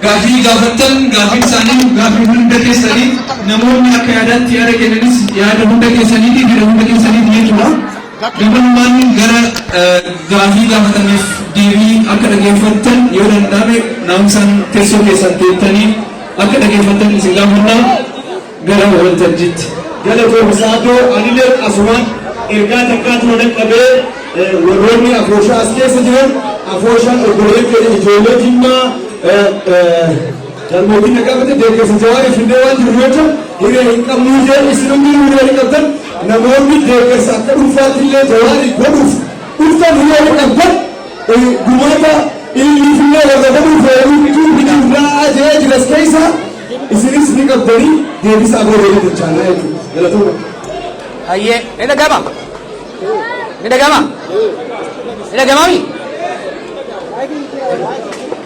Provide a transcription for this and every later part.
Gaafii gaafattan gaafiin isaanii gaafii hunda keessanii, namoonni akka yaadaatti yaada kennanis yaada hunda keessaniiti, fedha hunda keessaniiti jechuudha. Gabanumaan gara gaafii gaafatameef deebii akka dhageeffattan, yoo danda'ame naamusaan teessoo keessan teettanii akka dhageeffattan isin gaafannaa, gara waltajjiitti. Galatoom Saaddoo, anillee asumaan ergaa takkaa tura dhaqqabee, warroonni afooshaa as keessa jiran, afooshaan obboleeyyan keenya ijoollee Jimmaa jalmootiin qaqqabate deeggarsa Jawaarii finnee waan jiru jecha hiree hin qabnuu jee. Isin hundinuu hiree hin qabdan. Namoonni deeggarsa akka dhuunfaatti illee Jawaarii godhuuf dhuftan hiree hin qabdan. Gumaata ilmiifillee warra godhuuf heeruutu jirraa jee jiras keessa isinis ni qabdanii deebisaa booda jechaanaa jechuudha. Galatooma. Hayyee, ni dhagama? Ni dhagama? Ni dhagamaami?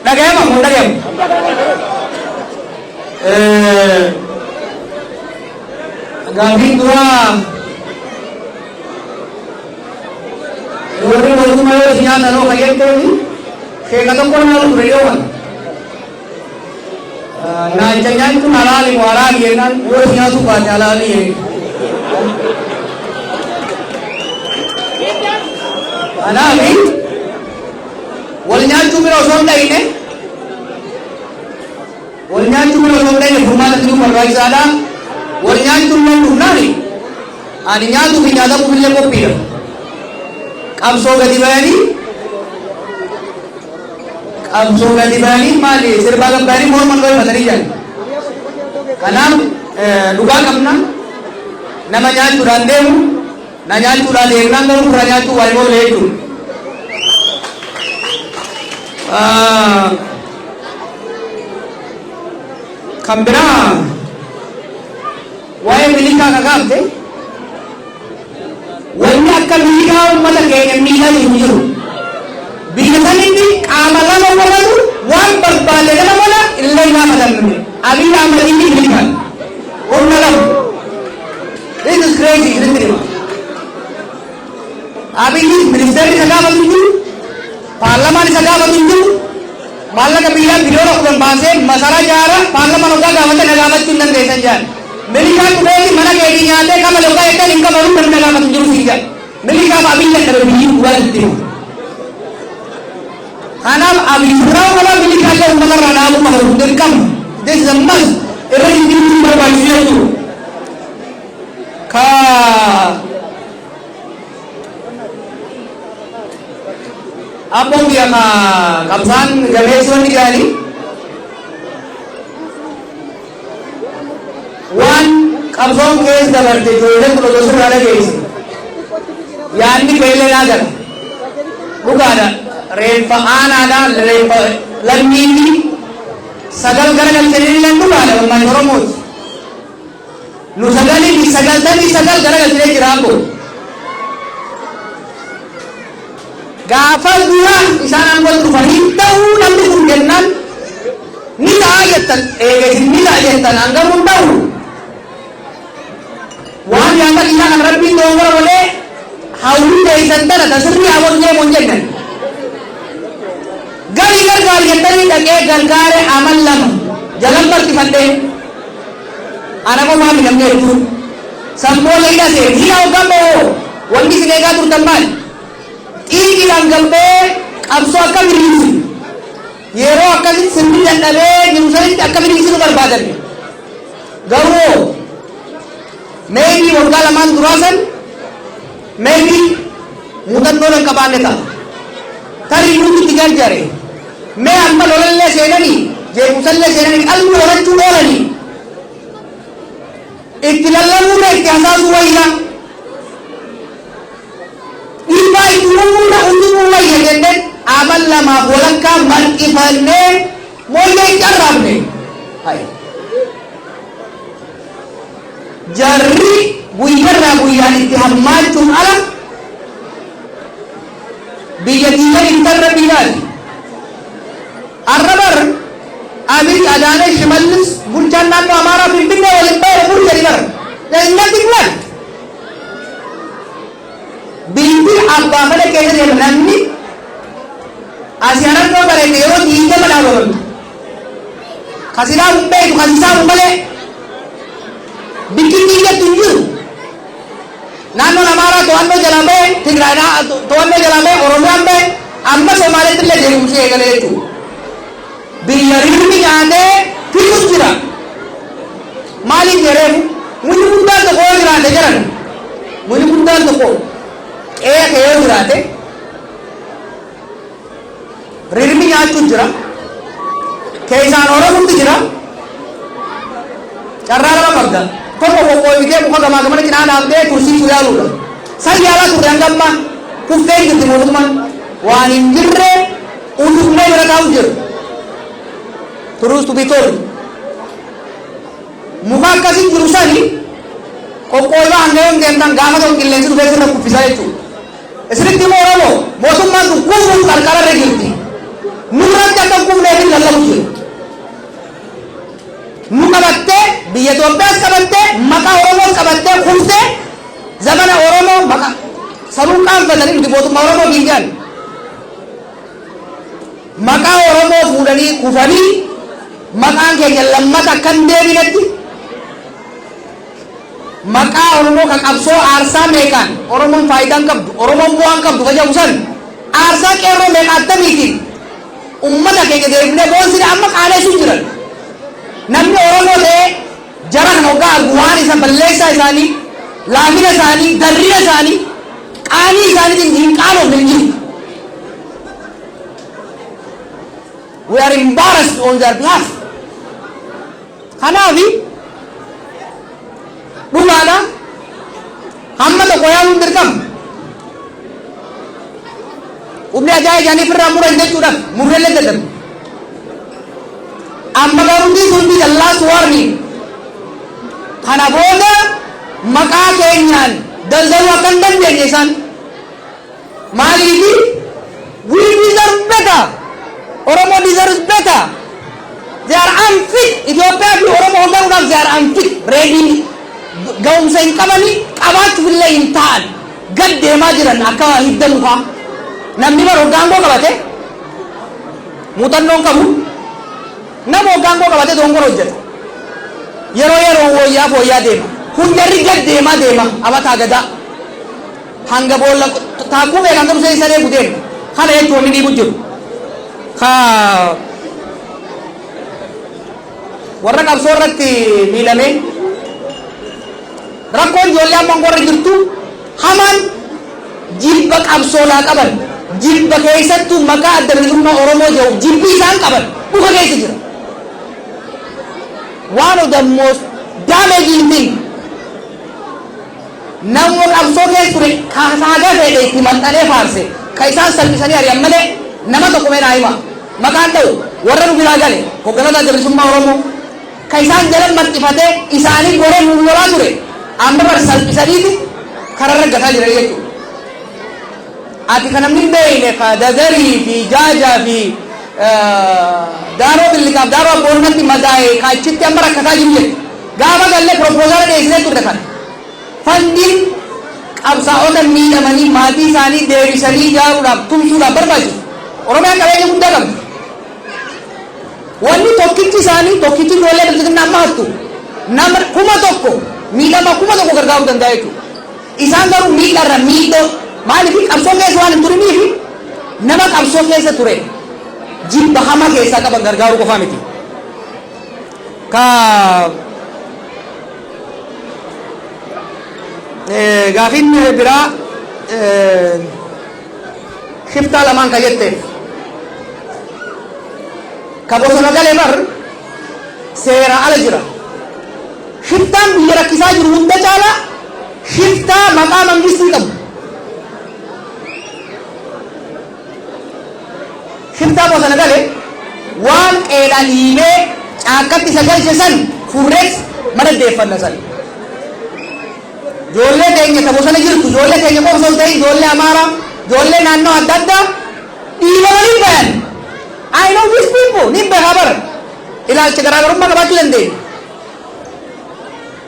Dhagayama moo dhagayamu? Gaafiin duraa, warri mootummaa yoo isin nyaatan hoo fayyadtooni sheeka tokko nyaatu ture yoo kana. Naacha nyaachuun halaali moo haraami jennaan, yoo isin nyaatu baate halaali jee. Kanaafi wal nyaachuu bira osoo hin dhayine, wal nyaachuu bira osoo hin dhayine, furmaata fiduu barbaachisaadha. Wal nyaachuun nan dhufnaani ani nyaatuu fi nyaatamuuf illee qophiidha. Qabsoo gadi bayanii, qabsoo gadi bayanii, maali, sirbaa gad bayanii morma dho'ifatanii jiran. Kanaaf dhugaa qabna. Nama nyaachuudhaan deemu na nyaachuudhaan deemnaan garuu fira nyaachuu waa hin oolle jechuudha. Kan biraa waa'ee milishaa kakaafte, wanni akka milishaa uummata keenya miidhaa jiru hin jiru. Biyya sanitti qaama lama qofatu waan barbaade nama godha, illee gaafatamne. Abiy Ahmedii fi milishaan. Humna lama. This is crazy, isinitti hima. Abiyyi ministeerri isa gaafatu hin jiru. Paarlamaan isa gaafatu hin jiru. Maallaqa biyyaa biliyoona 10 baasee masaraa jaara, paarlamaan hoggaa gaafate na gaafachuu hin dandeessan jedhan. Milishaan dhufeeti mana keetii nyaatee kafale hoggaa jettan, hin kafalu, namni na gaafatu hin jiru siin jedhan. Milishaaf Abiyyi dadhabe biyyi, dhugaa sitti hima. Kanaaf Abiyyi biraa qaba, milishaa illee uummata irraa dhaabuu qaba, kun dirqama. This is a must. Irra jijjiiruu barbaachisu jechuudha. Ka abboon biyya ka qabsaan gameessonni jedhanii waan qabsoon keessa dabarte ijoolleen kun osoo sirraa dhageesse, yaadni keellee naa gala. Dhugaadha, reeffa aanaadha, reeffa lammiifi sagal gara galchanii illee dhugaadha, uummanni Oromooti. Nu 999 gara galchinee jira abboo. Gaafa dura isaan aangootti dhufan hin ta'uu namni kun jennaan, ni ta'a jettan, eega isin ni ta'a jettan hangamuu hin ta'u. Waan yaada kiyyaa kan Rabbiin dogongora malee hawwii teessan tana ta sirrii hawwatu deemu hin jennan. Galii gargaari jettanii, dhaqee gargaare, amal 2 jalan barkifadhee ana qofaa mi, namni hedduun sanboola hidha seene. Hidha hoggaan ba'oo wanni isin eegaa turtan maali? Xiiqiidhaan galbee qabsoo akka biriirsu, yeroo akkasitti sirni dadhabee jiru sanitti akka biriirsinu barbaadan. Garuu maybe waggaa 2n duraa san maybe muuxannoo nan qabaanne ta'a. Tarii nuti itti jarjare. Mee amma lolallee seenanii, jeequmsallee seenanii, qalbii horachuu oolanii itti lallabuurra itti hasaasuu wayya. Dhiibbaa itti uumuurra utubuu wayya jenneen amal lamaaf walakkaa marqifannee mooyyee itti arraabne. Jarri guyyarraa guyyaan itti hammaachuun ala biyya diigan intarra biyyaati. Arra bar Abiy, Adaanech, Shimallis, bulchaan naannoo Amaaraa Finfinnee waliin ba'e bur jedhi bar. There is nothing left. Biyyi abbaa fedha keessa deema, namni asii harargoo bareedde yeroo 20 dhaabamamtu. Kasilaa hin beektu, kasisaamu malee bikki jettu hin jiru. Naannoon Amaaraa to'annoo jalaa bahe, Tigraay to'annoo jalaa bahe, Oromiyaan bahe, amma Somaaleetti illee deemsee eegalee jechuudha. Biyya rirmi nyaatee fixus jira. Maaliif jedheefu mukni guddaan tokko yoo jiraate jedhan, mukni guddaan tokko qe'ee kee yoo jiraate, rirmi nyaachuun jira. Keessaan horofutti jira. Carraa lama qabda. Tokko qoqqoobitee muka gamaa gamana cinaa dhaabdee tursiisuu yaaluudha. San yaalaa turre hanga ammaa kuftee jirti mootummaan. Waan hin jirre utubnee bira taa'u jiru. Truth to be told. Muka akkasii jiru sani qoqqoobaa hanga yoom deemtan, gaafa tokko qilleensi dhufee sirra kuffisaa jechuudha. Isinitti immoo Oromoo, mootummaan kun kufuuf qarqararra jirti. Nurratti akka hin kufneef lallabu jiru. Nu qabattee, biyya Itoophiyaas qabattee, maqaa Oromoos qabattee kuftee, zamana Oromoo maqaa sanuu qaanfatanii nuti mootummaa Oromoo biyyaan. Maqaa Oromoo fuudhanii kufanii maqaan keenya lammata akka hin deebinetti, maqaa Oromoo kan qabsoo aarsaa meeqaan Oromoon faayidaa hin qabdu, Oromoon bu'aa hin qabdu ka jedhu san, aarsaa qeerroo meeqa attamiitiin ummata keenya deebinee boonsine amma qaaneessuu jiran. Namni Oromoo ta'ee jara kana hoggaa argu waan isa balleessaa isaanii, laafina isaanii, darrina isaanii, qaanii isaaniitiin hin qaanofne hin jiru. We are embarrassed on their behalf. Kanaafi dhugaadha, hamma tokko yaaluun dirqama. Humni ajaa'ibaa isaanii firraa muran jechuudhaaf murreellee dadhabu. Amma garuu this will be the last warning. Kana booda maqaa keenyaan daldaluu akka hin dandeenye isaan. Maaliifi? We deserve better. Oromo deserves better. They are unfit. Itoophiyaa fi Oromoo hoogganuudhaaf they are unfit. Ready ga'umsa hin qabanii, qabaachuuf illee hin ta'an. Gad deemaa jiran akka hidda mukaa. Namni bara hoggaangoo qabate muuxannoon qabu, nama hoggaangoo qabate dongora hojjeta. Yeroo yeroo wayyaa fooyyaa deema. Kun jarri gad deemaa deema abataa gadaa. Hanga boolla taakkuu beekan ta'uu isa eegu deema. Kana jechuun wanni dhiibu jiru. Ka warra qabsoo irratti miidhamee, rakkoon ijoollee amma warra jirtu hamaan jibba qabsoolaa qaban, jibba keessattuu maqaa Adda Bilisummaa Oromoo jedhu jibbi isaan qaban dhuka keessa jira. One of the most damaging thing, namni qabsoo keessa ture kaasaa fedhe itti maxxanee faarse ka isaan salphisanii ari'an malee, nama tokko mee naa hima. Maqaan ta'u warra nu biraa gale, hogganoota Adda Bilisummaa Oromoo ka isaan jala maxxifatee isaanii goree nu lolaa ture, amma bar salphisaniiti kararra gataa jiran jechuudha. Ati kan namni hin beekne ka Dadarii fi Jaajaa fi Daaroo Billiqaaf Daaroo Abboonnatti madaa'e ka achitti amma rakkataa jiru jechuudha. Gaafa gallee proposal dhiyeessinee turre kana. Fundiin qabsaa'ota miidhamanii maatii isaanii deebisanii ijaaruudhaaf tumsuudhaaf barbaachisu. Oromiyaan qabeenya guddaa qabdi. Wanni tokkichi isaanii, tokkichi ijoollee bilxiginnaa amma hattu, nama 1000, miidhama 1000 gargaaruu danda'a jechuudha. Isaan garuu miidharra miidhoo, maaliif? Qabsoo keessa waan hin turiniif, nama qabsoo keessa ture jibba hamaa keessaa qaban gargaaruu qofaa miti. Ka gaafiin biraa shiftaa lamaan ka jetteef, ka bosona galee bar seera ala jira. Shiftaan biyya rakkisaa jiru hunda caala shiftaa maqaa mangistii qabu. Shiftaa bosona gale waan qeedhaan hiimee caakkatti isa galche san furrees mana deeffanna san. Ijoollee keenya ta bosona jirtu, ijoollee keenya qofa osoo hin ta'in, ijoollee Amaaraa, ijoollee naannoo adda addaa dhiibamanii bayan. I know these people, ni beekaa bara. Ilaalcha garaagarummaa qabaachuu dandeenya.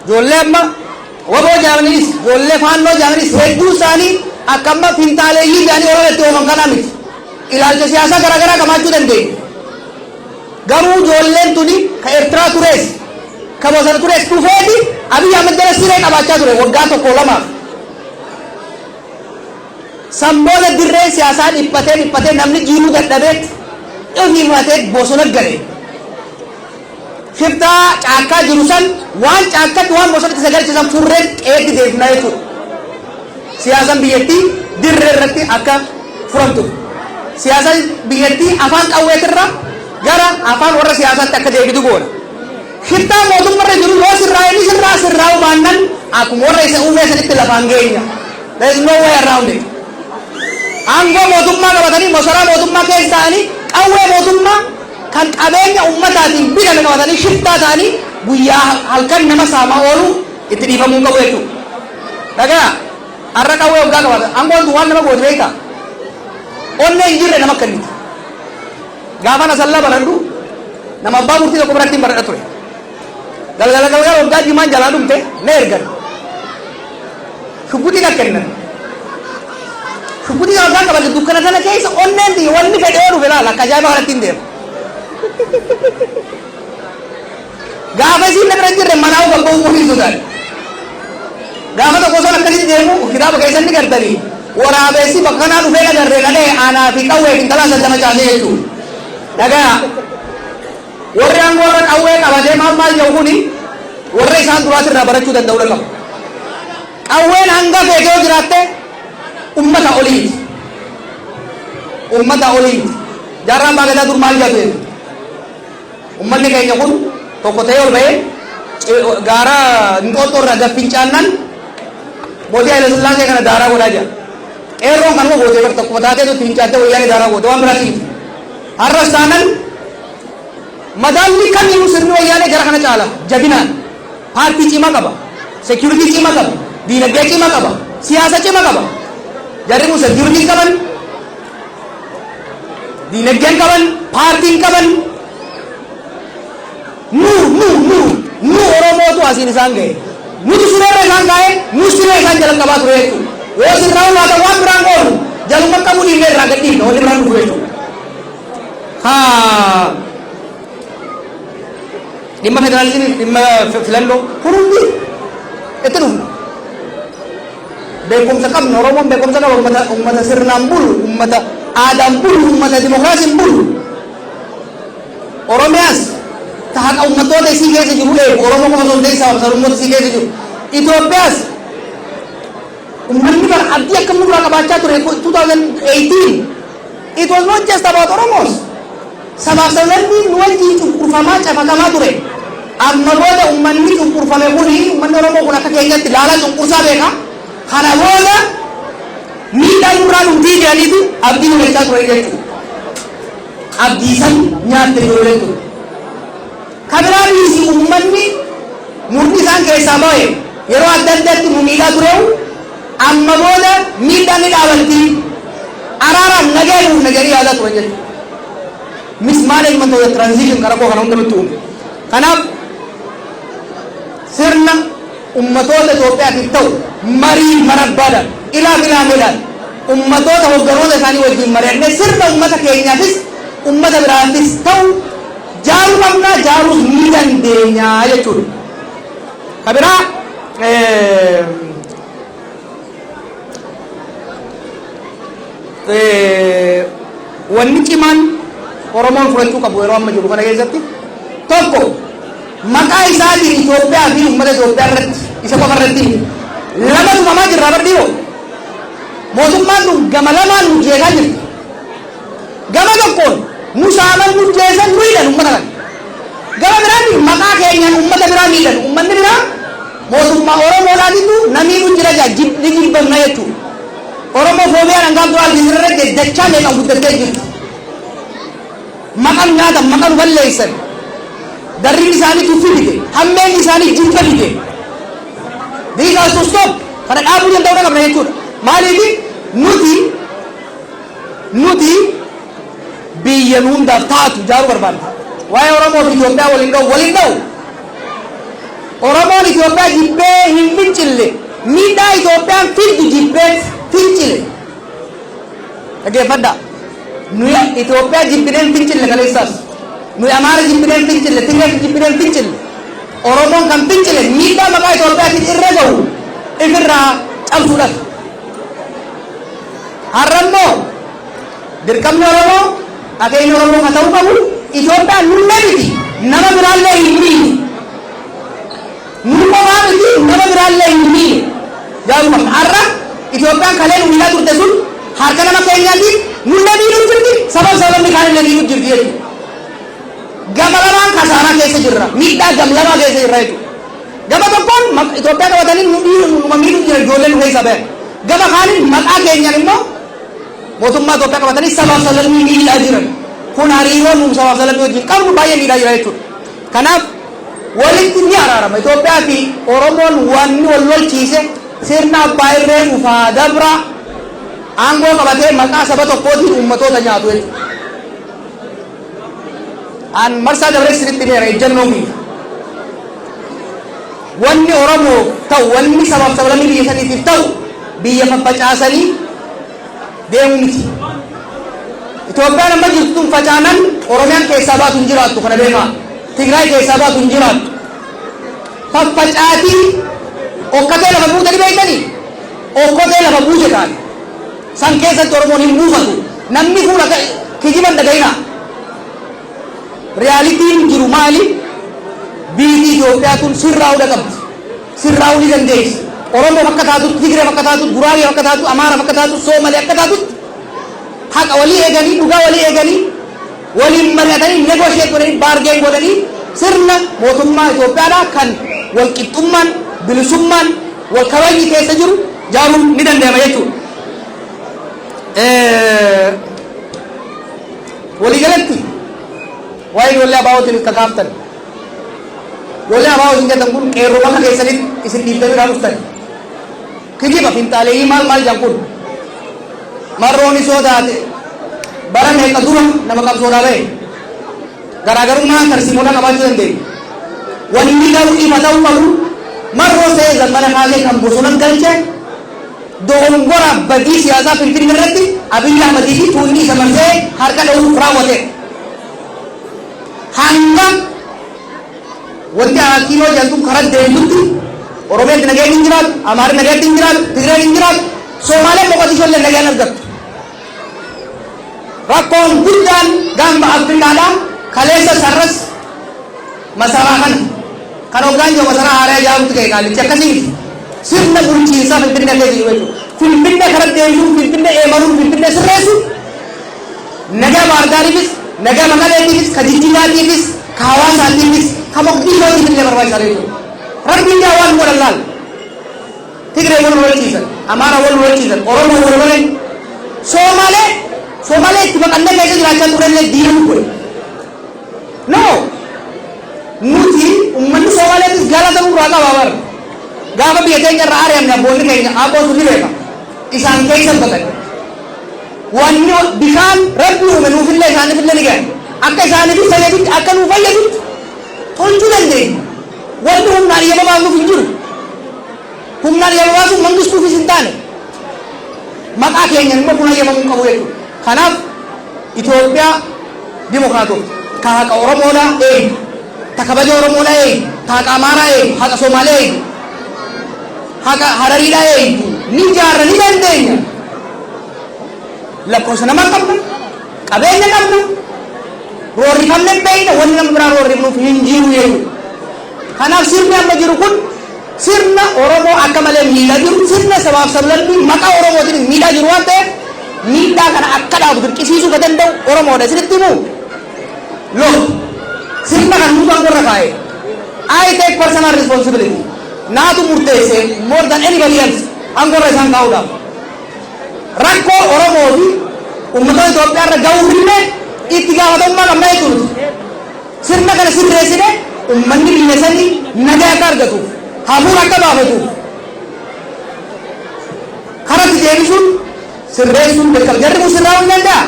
Ijoollee amma waboo jaamanis, ijoollee Faannoo jaamanis, hedduu isaanii akka amma fintaaleeyyii jedhanii olola itti oofan kanaa miti. Ilaalcha siyaasaa garaagaraa qabaachuu dandeenya. Garuu ijoolleen tuni Ka Eertiraa tures, ka bosona tures dhufeeti Abiy Ahmed jala siree qabaachaa ture waggaa tokko lamaaf. San booda dirreen siyaasaa dhiphatee dhiphatee namni jiiruu dadhabeet ifiifatee bosona gale. Shiftaa caakkaa jiru san waan caakkatti waan bosonatti isa galchisan furree qe'eetti deebifnaa jechuudha. Siyaasaan biyyattii dirree irratti akka furamtuuf. Siyaasaan biyyattii afaan qawweetirra gara afaan warra siyaasaatti akka deebitu goona. Shiftaa mootummarra jiru yoo sirraa inni sirraa sirraa'uu baannan akkuma warra isa uumee sanitti lafaan geenya. There is no way around it. Aangoo mootummaa qabatanii masaraa mootummaa keessa ta'anii qawwee mootummaa kan qabeenya ummataatiin bitame qabatanii shiftaa ta'anii guyyaa halkan nama saamaa oolu itti dhiifamuu qabu jechuudha. Dhagaa, har'a qawwee waggaa qabatan aangoon tun waan nama goote beektaa? Onnee hin jirre nama kenniti. Gaafa Nasallaa baradhu nama abbaa murtii tokko biratti hin baradha ture. Galgala galgala waggaa jimaan jalaa dhumte na ergan. Shugguxii na kennan. Shugguxii waggaa qabate dukkana sana keessa onneen tiyya wanni fedhe yoo dhufe laala akka ajaa'iba kanatti hin deema. Gaafa isiin na bira hin jirre manaa kan ba'uu ofii sodaadhe. Gaafa tokko osoo akkasitti deemu kitaaba keessan ni gartanii waraabessi bakka kanaa dhufee nagarree dhadhee aanaa fi qawwee fi intalaa san lama caasee jechuudha. Dhagaa, warri aangoo warra qawwee qabatee maal maal jedhu kuni warra isaan duraas irraa barachuu danda'uu qabu. Qawween hanga feete yoo jiraatte ummata oliiti. Ummata oliiti. Jaarraan Abbaa Gadaa dur maal jedhu? Ummanni keenya kun tokko ta'ee ol ba'ee gaara Inxooxxoo irraa gad fincaannan mootii Haayila Sillaasee kana daaraa godhaa jira. Qeerroon kanuma gootee bakka tokkuma taateetu itti fincaattee wayyaanee daaraa goote, waan biraati miti. Har'as taanan madaalli kamiyyuu sirni wayyaanee gara kana caala jabinaan paartii cimaa qaba, security cimaa qaba, diinagdee cimaa qaba, siyaasa cimaa qaba. Jarri kun security qaban, diinagdeen qaban, paartiin qaban, nu nu nu nu Oromootu asiin isaan ga'e. Nuti sireerra isaan kaa'e, nu siree isaan jala qabaa ture jechuudha. Yoo sirraa baatan waan biraan goonu jaluma qabuu dhiifnee irraa gad dhiifna, wanni biraan dhufu jechuudha. Haa, dhimma federaalizimii, dhimma filannoo kun hundi itti dhufna. Beekumsa qabna, Oromoon beekumsa qaba, ummata sirnaan bulu, ummata aadaan bulu, ummata dimokiraasiin bulu. Oromiyaas ta haqa uummattoota isii keessa jiru eegu, Oromoo qofa osoo hin ta'in sababa sablammoota isii keessa jiru. Itoophiyaas uummanni bara abdii akkam nurraa qabaachaa ture 2018, it was not just about Oromos. Sabaaf sablammiin nu wajjin cunqurfamaa cafaqamaa ture. Amma booda uummanni cunqurfame kuni, uummanni Oromoo kun akka keenyatti laalaa cunqursaa beeka. Kana booda miidhaan nurraa dhumtii jedhaniitu abdii godhachaa ture jechuudha. Abdii san nyaatte ijoolleen tun. Kabiraa dhiisi, uummanni murni isaan keessaa bahe yeroo adda addaatti nu miidhaa tureewu amma booda miidhaan ni dhaabatti, araaraan nagaa buufna jedhanii yaadaa turan jechuudha. Mismanagement of the transition karaa koo kana hunda nutti uume. Kanaaf sirna ummatoota Itoophiyaatiif ta'u marii marabbaadhaan, ilaa filaameedhaan, ummatoota hogganoota isaanii wajjin mari'annee sirna ummata keenyaafis ummata biraafis ta'u jaaruu qabna, jaaruus ni dandeenya jechuudha. Ka biraa wanni cimaan Oromoon fudhachuu qabu yeroo amma jiru kana keessatti tokko, maqaa isaatiin Itoophiyaa fi uummata Itoophiyaa irratti, isa qofa irratti lama tumamaa jirra bar dhiyoo. Mootummaan kun gama lamaan nu jeeqaa jirti. Gama tokkoon nu saaman, nu jeesan, nu hidhan uummata kana. Gama biraatiin maqaa keenyaan uummata biraa miidhan. Uummanni biraa mootummaa Oromoodhaatitu na miidhu jira jaa ni jibbamna jechuudha. Oromoo foobiyaan hangaan duraa argisiirra dachaa meeqan guddattee jirti. Maqaan nyaatan, maqaan balleessan. Darriin isaanii tuffii fide. Hammeen isaanii jibba fide. This has to stop. Kana dhaabuu danda'uu qabna jechuudha. Maaliif nuti biyya nu hundaaf taatu ijaaruu barbaadna. Waa'ee Oromoo fi Itoophiyaa waliin dha'u, waliin dha'u. Oromoon Itoophiyaa jibbee hin fincille. Miidhaa Itoophiyaan fiddu jibbee fincile. Dhaggeeffadhaa. Nuyi Itoophiyaa jibbinee hin fincille kaleessaas. Nuyi Amaara jibbineen fincille, Tigree jibbineen fincille. Oromoon kan fincile miidhaa maqaa Itoophiyaatiin irra gahu ifirraa cabsuudhaaf. Har'a immoo dirqamni Oromoo, akeekni Oromoo kan ta'uu qabu Itoophiyaan nullee miti, nama biraallee hin miine. Nu qofaa miti, nama biraallee hin miine. Jaaruu qabna. Har'a Itoophiyaan kaleen miidhaa turte sun harka nama keenyaatiin nullee miidhuu jirti, sababni kaanillee miidhuu jirti jechuudha. Gama lamaan kasaaraa keessa jirra. Miidhaa gam lamaa keessa jirra jechuudha. Gama tokkoon Itoophiyaa qabatanii nu numa miidhuu jiran, ijoollee nu keessaa bayan. Gama kaaniin maqaa keenyaan immoo mootummaa Itoophiyaa qabatanii sabaaf sablammii miidhaa jiran. Kun hariiroo nu sabaaf sablammii wajjin qabnu baay'ee miidhaa jira jechuudha. Kanaaf walitti ni araarama. Itoophiyaa fi Oromoon wanni wal lolchiise sirna abbaa irree dhufaa dabra aangoo qabatee maqaa saba tokkootiin uummatoota nyaatu jechuudha. An marsaa dabaree sirriitti beera ejjennoo kiyya. Wanni Oromoo ta'u, wanni sabaaf sablammii biyya saniitiif ta'u, biyya faffacaasanii deemuu miti. Itoophiyaan amma jirtu tun facaanan Oromiyaan keessaa baatu hin jiraattu, kana beekaa. Tigraay keessaa baatu hin jiraattu. Faffacaatii okkotee lafa buutanii beektanii? Okkotee lafa buute taate. San keessatti Oromoon hin buufatu. Namni fuula kijiban dhaga'inaa. Realityn jiru maali? Biyyi Itoophiyaa tun sirraa'uudha qabdi. Sirraa'uu ni dandeessi. Oromoof akka taatutti, Tigreef akka taatutti, Guraageef akka taatutti, Amaaraaf akka taatutti, Soomalee akka taatutti, haqa walii eeganii, dhugaa walii eeganii, waliin mari'atanii, negotiate godhanii, bargain godhanii, sirna mootummaa Itoophiyaadhaa kan wal qixxummaan, bilisummaan, wal kabajni keessa jiru jaaruun ni danda'ama jechuudha. Waliigalatti waa'ee ijoollee abaa'ootiin kakaaftan. Ijoollee abaa'oo isin jettan kun qeerroo bakka keessanitti isin dhiiftanii irraa dhuftan. Kijiba finxaaleeyyii maal maal jedhan kun. Marroon isoo taate bara meeqa dura nama qabsoodhaa bahe. Garaagarummaa tarsiimoodhaa qabaachuu dandeenya. Wanni garuu ifa ta'uu qabu, Marroo se'ee zammana kaasee kan bosona galche dogongora badii siyaasaa Finfinnee irratti Abiyyi Ahmadii fi tuunni isa marsee harka dha'uuf raawwateedha. Hanga wanti Araat Kiiloo jedhamtu karaa deemtutti Oromiyaatti nageenyi hin jiraatu, Amaarri nagaatti hin jiraatu, Tigreen hin jiraatu, Somaaleen Moqodishoo illee nagaan argattu. Rakkoon guddaan gaanfa Afrikaadhaa kaleessa sarras masaraa kana. Kan hoggaan jiru masaraa haaraa ijaaruutti ga'e qaallichi akkasii miti. Sirna bulchiinsaa Finfinnee keessa jiru jechuudha. Finfinnee karaa deebisuun, Finfinnee eemaluun, Finfinnee sirreessuun nagaa Baardaariifis, nagaa Maqaleetiifis, ka Jijjigaatiifis, ka Hawaasaatiifis, ka Moqdishootiif illee barbaachisaa jechuudha. Rabbiin gaa waan godhan laal. Tigree wal lolchiisan, Amaara wal lolchiisan, Oromoo wal lolan, Somaalee itti baqannee keessa jiraachaa turellee diina nu godhe. No! Nuti uummanni Somaaleetis galata nurraa qaba bara. Gaafa biyya keenya irraa ari'amne abboonni keenya abbootu ni beeka. Isaan keessa baqanne. Wanni bishaan Rabbi uume nuufillee isaaniifillee ni gahe. Akka isaaniifis fayyadutti, akka nuu fayyadutti tolchuu dandeenya. Wanni humnaan iyyama baasnuuf hin jiru. Humnaan iyyama baasuun mangistuufis hin taane. Maqaa keenyan immoo kun hayyamamuu hin qabu jechuudha. Kanaaf Itoophiyaa dimokiraatofte, ka haqa Oromoodhaa eegu, ta kabaja Oromoodhaa eegu, ta haqa Amaaraa eegu, haqa Somaalee eegu, haqa Harariidhaa eegu ni ijaarra, ni dandeenya. Lakkoofsa namaa qabna, qabeenya qabna, roorrifamne hin beekna, wanni nama biraa roorrifnuuf hin jiru jechuudha. Kanaaf sirni amma jiru kun sirna Oromoo akka malee miidhaa jiru, sirna sabaaf sablammii maqaa Oromootiin miidhaa jiru waan ta'eef, miidhaa kana akka dhaabu dirqisiisuu ka danda'u Oromoodha. Isinitti himuu? Look, sirna kan nutu aangoo irra kaa'e. I take personal responsibility. Naatu murteesse more than anybody else aangoo irra isaan kaa'uudhaaf. Rakkoo Oromoo fi uummattoota Itoophiyaa irra ga'uuf illee itti gaafatamummaa qabna jechuudha. Sirna kana sirreessine uummanni biyya sanii nagaa akka argatuuf, hafuura akka baafatuuf karatti deebisuun, sirreessuun dirqama. Jarri kun sirraa'uu ni danda'a.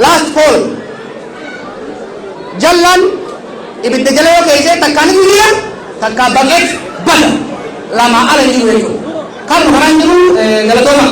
Last call. Jallaan ibidda jala yoo keessee takkaa ni jira, takkaa baqeet bada. Lama ala hin jiru jechuudha. Kanuma kanaan jiru, galatooma.